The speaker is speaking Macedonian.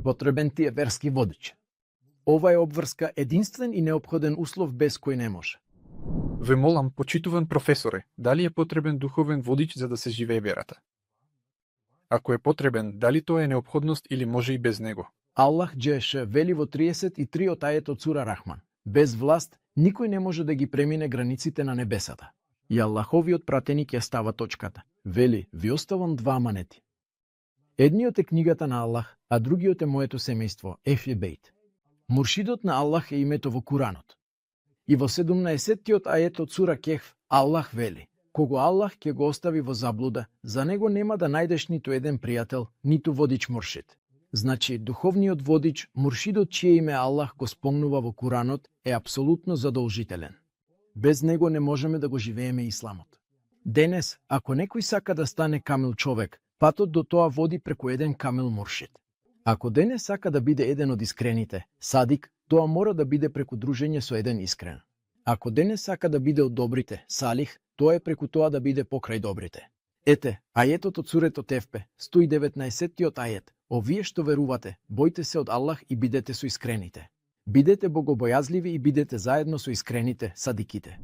потребен ти е верски водич. Ова е обврска единствен и неопходен услов без кој не може. Ве молам, почитуван професоре, дали е потребен духовен водич за да се живее верата? Ако е потребен, дали тоа е неопходност или може и без него? Аллах Джеше вели во 33 од ајетот сура Рахман. Без власт, никој не може да ги премине границите на небесата. И Аллаховиот пратеник ја става точката. Вели, ви оставам два аманети. Едниот е книгата на Аллах, а другиот е моето семејство, Ефи Бейт. Муршидот на Аллах е името во Куранот. И во 17-тиот ајет од сура Кехф, Аллах вели, кого Аллах ќе го остави во заблуда, за него нема да најдеш ниту еден пријател, ниту водич муршид. Значи, духовниот водич, муршидот чие име Аллах го спомнува во Куранот, е апсолутно задолжителен. Без него не можеме да го живееме исламот. Денес, ако некој сака да стане камил човек, патот до тоа води преку еден камил муршид. Ако денес сака да биде еден од искрените, садик, тоа мора да биде преку дружење со еден искрен. Ако денес сака да биде од добрите, салих, тоа е преку тоа да биде покрај добрите. Ете, ајетот од сурето Тефпе, 119-тиот ајет. Овие што верувате, бојте се од Аллах и бидете со искрените. Бидете богобојазливи и бидете заедно со искрените, садиките.